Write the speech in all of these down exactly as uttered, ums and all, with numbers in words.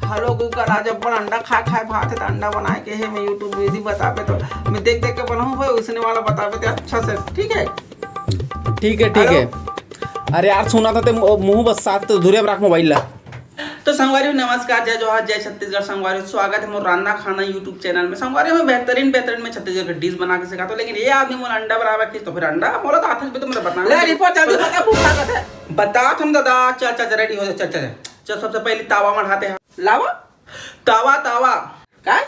Hello Google, आज अपन अंडा खाए खाए भात है, तो अंडा बनाए के है, मैं YouTube विधि बताबे तो मैं देख देख के बनाऊँ भाई, उसने वाला बताबे ते अच्छा से, ठीक है? ठीक है, ठीक है। अरे यार, सुना था ते मु-, मुंह बस साथ तो दूरिया में रख मोबाइल ला। तो संगवारी हो, नमस्कार, जय जोहार, जय छत्तीसगढ़। संगवारी हो, स्वागत है मोर रांधा खाना YouTube चैनल में। संगवारी हो, मैं बेहतरीन, बेहतरीन में छत्तीसगढ़ के डिश बना के सिखाता हूँ, लेकिन ये आदमी मोला अंडा बनावे की, तो फिर अंडा मोला तो आथे भी तो मतलब बता। ले, रिपोर्ट जल्दी बता, भूख लागत है। बता तुम दादा, चल, चल, चल, रेडी हो जा, चल, चल, चल। चल, सबसे पहले तावा मढ़ाते हैं। लावा? तावा, तावा। का?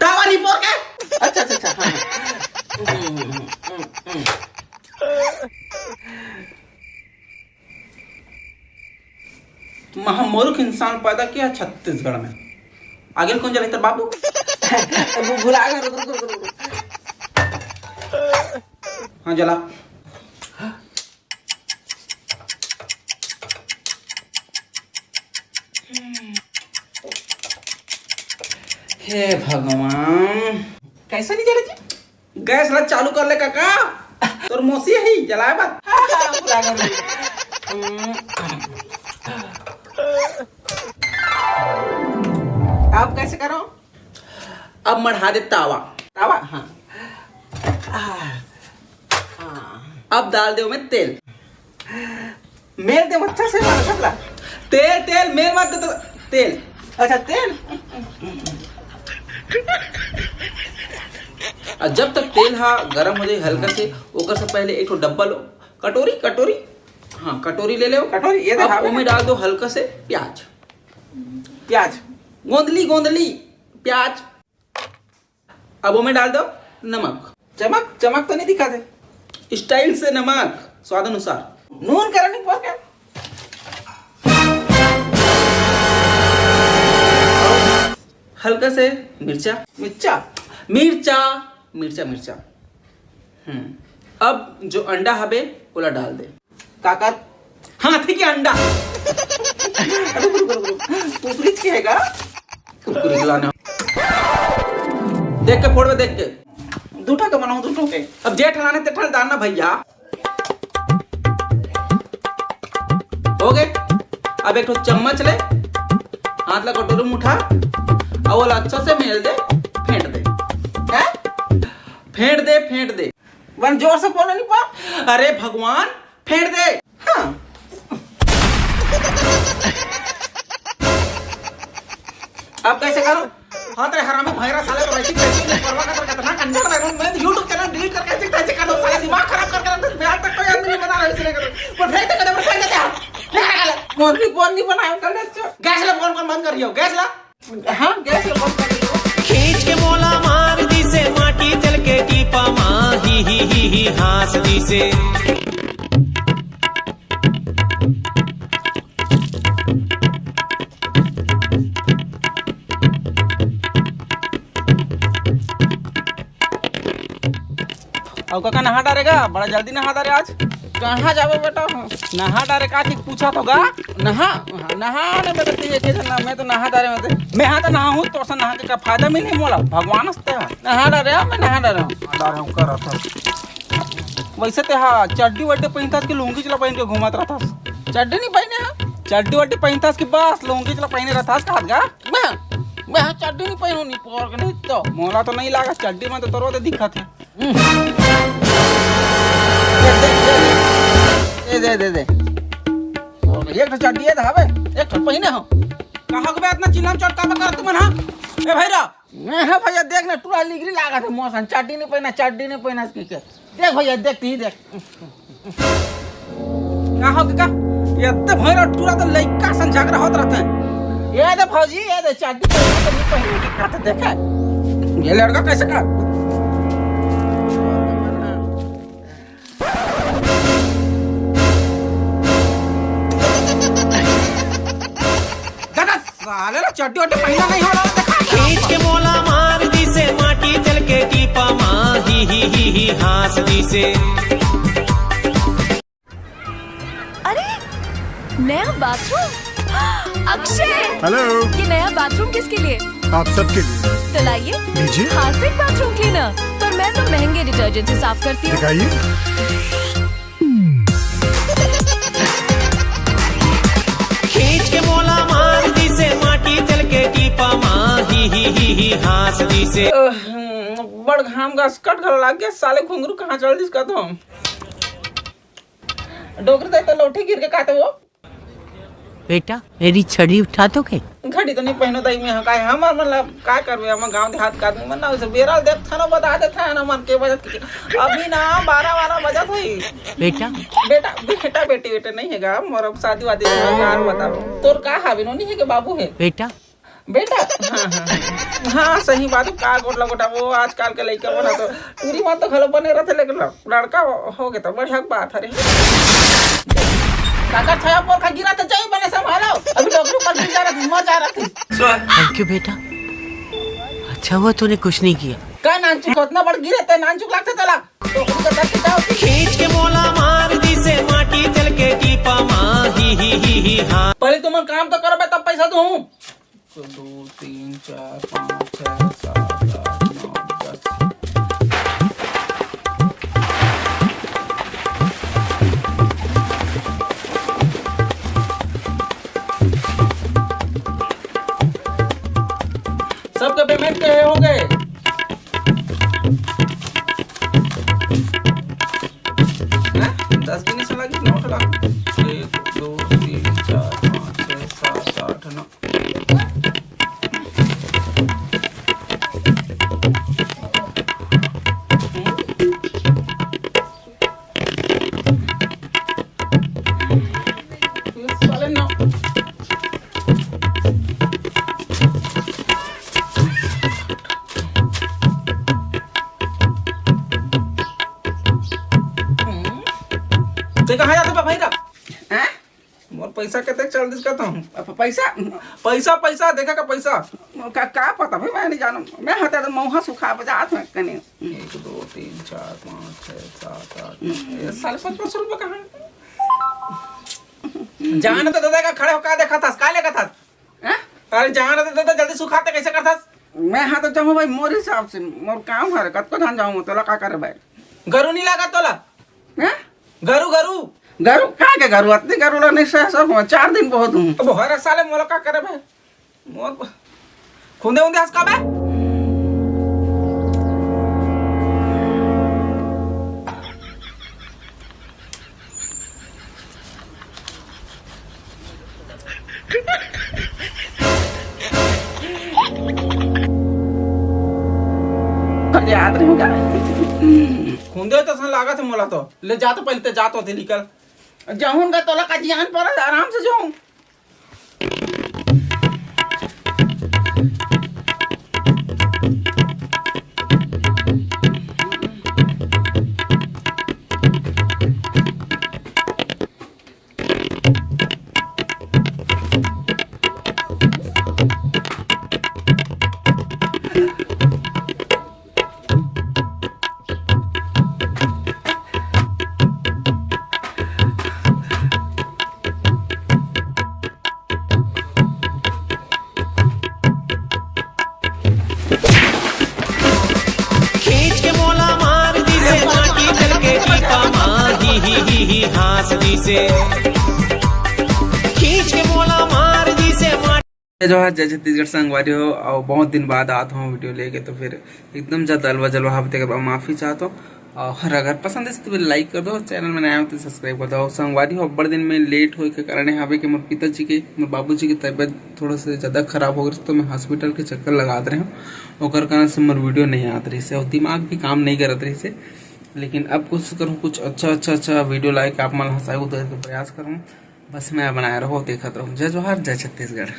तावा रिपोर्ट के? अच्छा, अच्छा, अच्छा, हाँ, हाँ। महामूर्ख इंसान पैदा किया छत्तीसगढ़ में। आगे कौन जला तेरे बाबू? भु-, भुला गया, रुक, रुक, रुक, रुक। हाँ, जला। हे भगवान, कैसे नहीं जला जी? गैस ला चालू कर ले काका, तोर मौसी ही जलाए बर। हाँ, हाँ, पूरा कर ली। हम्म। अब कैसे करो? अब मढ़ा दे तावा। तावा? हाँ। आ, आ। अब डाल दे ओमे तेल। मेल दे अच्छा से मार सबला। तेल, तेल, मेल मत दे तो तेल। अच्छा, तेल। और जब तक तेल हा गरम हो जाए हल्का से, ओकर से पहले एक ठो डब्बा लो, कटोरी, कटोरी, हाँ, कटोरी ले ले। कटोरी, ये अब देखा ओमे डाल दो हल्का से प्याज। प्याज। गोंदली, गोंदली प्याज। अब ओमे डाल दो नमक। चमक, चमक तो नहीं दिखा थे। स्टाइल से नमक, स्वाद अनुसार। नून करा नहीं पड़ के। हल्का से मिर्चा। मिर्चा? मिर्चा, मिर्चा, मिर्चा। हम्म। अब जो अंडा हबे, ओला डाल दे। का कर? हाथी के अंडा। अरे, रुक, रुक, रुक। कुकरी के है का? कुकरी के लाना। देख के फोड़बे, देख के। दू ठा के बनाऊं, दू ठा के। अब जे ठलाने ते ठल डालना भैया। हो गए। अब एक ठो चम्मच ले, हाथ ला कटोरी में उठा, और ओला अच्छा से मेल दे, फेंट दे। हैं? फेंट दे, फेंट दे। बन जोर से बोलो नहीं पा। अरे भगवान, फेंट दे। हाँ। अब कैसे करो? हाँ, तेरे हरामी भैरा साले तो वैसी कैसी नहीं परवाह करता, कितना कंजर बैठा हूँ। मैं तो YouTube चैनल डिलीट करके ऐसे कैसे कर दो, साले दिमाग खराब कर कर रख दे। मैं आज तक कोई आदमी नहीं बना रहा है इसलिए कर दो। पर फेंक दे, कदम पर फेंक देते हैं। नहीं, नहीं, नहीं, नहीं। मोरनी, मोरनी बनाओ, कर ले, अच्छा। गैस ला, फोन कौन बंद कर रही हो? गैस ला। हाँ, गैस ला बंद कर रही हो। खींच के मोला मार दिसे, माटी चल के टीपा मा, ही, ही, ही, ही, हाँस दिसे। अउ काका नहा डारे गा, बड़ा जल्दी नहा डारे आज। कहाँ जाबो बेटा? नहा डारे का चीज पूछा तो गा? नहा, नहा ने बेटा, ठीक है, ठीक है, ना, मैं तो नहा डारे, मैं तो, मैं हाँ तो नहा हूँ, तो सा नहा के का फायदा मिली मोला? भगवान हंसते हैं। नहा डारे, हाँ, मैं नहा डारे हूँ। नहा डारे हूँ, कर रहा था। वैसे ते हा चड्डी वड्डी पहनता कि लुंगी चला पहन के घूमत रहता? चड्डी नहीं पहने हा? चड्डी वड्डी पहनता कि बस लुंगी चला पहने रहता का? मैं, मैं हा चड्डी नहीं पहनू, नहीं पोर के नहीं तो। मोला तो नहीं लागा चड्डी में तो तोरो दे दिखत है। दे, दे, दे, दे। एक ठो चड्डी है धावे, एक ठो पहिने हो। कहाँ को बे इतना चिल्लाम चोट का कर तुमन, हाँ? ए भैरा। मैं, हाँ भैया, देख ना, टूरा लिगरी लागत है मौसम, चड्डी नहीं पहिना, चड्डी नहीं पहिना इसकी के। देख भैया, देख, तू ही देख। का हो का? ये तो भैरा टूरा तो लइका सन झगड़ा होत रहते हैं। ये दे भौजी, ये दे चड्डी पहिना तो नहीं पहिने की, का तो देखे। ये लड़का कैसे का? दादा, साले ला चड्डी वड्डी पहिना नहीं हो रहा, देखा? खींच के मोला मार दिसे, माटी चल के टीपा मा, ही, ही, ही, ही, हाँस दिसे। अरे, नया बाथरूम। अक्षय, हेलो। ये नया बाथरूम किसके लिए? आप सबके लिए। तो लाइए, लीजिए। Harpic bathroom cleaner. पर मैं तो महंगे डिटर्जेंट से साफ करती हूँ। दिखाइए। खींच के मोला मार दिसे, माटी चल के हाँस दिसे। अह, बड़ घाम गसकट घलो लाग गे, साले घुंगरू कहाँ चल दिस का तो। डोकरी दे तो लौठी गिर के काटे वो। बेटा, मेरी छड़ी उठा तो के? घड़ी तो नहीं पहनो दाई, मैं हाँ काय, हमर मन ला काय करबे, हमर गांव देहात का आदमी मन ना, उसे बेरा ल देख थानो बता दे था ना मन के बजत के। अभी ना बारह बारह बजत होई। बेटा। बेटा, बेटा, बेटी, बेटे नहीं है गा, मोर अब शादी वादी हो, कार बताओ। तोर का हावे, नोनी है के बाबू है? बेटा। बेटा, हाँ, हाँ, हाँ। हाँ, सही बात, का गोठ ला गोठा, वो आजकल के लइका मन ह तो टूरी मन तो घलो बने रहते, लेकिन लड़का हो गे तो बढ़िया बात हरे। काकर छाया पोर खा गिरा तो जाई बने संभालो, अभी डोकरी ऊपर गिर जा रहा थी, मर जा रहा थी। थैंक यू बेटा, अच्छा हुआ तूने कुछ नहीं किया। का नानचुक, उतना बड़ गिरे ते नानचुक लागते तला। खींच के मोला मार दिसे माटी चल के टीपा मा, ही, ही, ही, ही, हाँ। पहले तुम काम तो करो बे, तब पैसा दूँ। दो, तीन, चार, पाँच, छः, सात, आठ, नौ, दस। सबके पेमेंट के हो गए। हैं? दस गिने से लगी, नौ से लगी। एक, दो, तीन, चार, पाँच, छः, सात, आठ, नौ। ते कहाँ जाते बा भाई रा? हैं? मोर पैसा कतेक चल दिस का तुम? अब पैसा? पैसा, पैसा, देखा का पैसा? का, का पता भाई, मैं नहीं जानूं। मैं हता तो मौहा सुखा बजात हूँ कने। एक, दो, तीन, चार, पाँच, छः, सात, आठ। ये साले पाँच पाँच सौ रुपये कहाँ है? जान तो दादा का खड़े हो का देखा था, का लेखा था? हैं? अरे जान तो दादा जल्दी सुखाते कैसे करता? मैं हाँ तो जाऊँ भाई, मोर हिसाब से, मोर काम हरे, कतको धान जाऊँ, तोला का करे भाई? गरु नहीं लागा तोला? हैं? गरु, गरु। गरु? का के गरु? अतनी गरु ला नहीं सह सब, चार दिन बहुत हूँ। अब हरे साले मोला का करे भाई? मोर प-, खुंदे उंदे हंस का बे? याद रहेगा। खुंदे तो सन लागत है मोला तो। ले जा तो पहले ते जा तो थे निकल। जाहून का तोला का जियान पर आराम से जाऊं। खींच के मोला मार दिसे, माटी चल के टीपा मार, ही, ही, ही, ही, हाँस दिसे। खींच के मोला मार दिसे, माटी। जय जोहार, जय छत्तीसगढ़ संगवारी हो। और बहुत दिन बाद आत हूँ वीडियो लेके, तो फिर एकदम ज़्यादा अलवा जलवा हवे, तेकर बर माफ़ी चाहत हूँ। और अगर पसंद है तो लाइक कर दो, चैनल में नया हो तो सब्सक्राइब कर दो। और संगवारी हो, अब्बड़ दिन में लेट होए के कारण ये हवे कि मोर पिताजी के, मोर बाबूजी की तबीयत थोड़ा सा ज़्यादा खराब हो गई, तो मैं हॉस्पिटल के चक्कर लगात रहे हूँ, ओकर कारण से मोर वीडियो नहीं आत रहिस हे और दिमाग भी काम नहीं करत रहिस हे। लेकिन अब कोशिश करूँ कुछ अच्छा, अच्छा, अच्छा वीडियो लाए के आप मन ल हंसाए उतारे के प्रयास करूँ। बस मैं बनाए रहूँ, देखत रहूँ। जय जोहार, जय छत्तीसगढ़।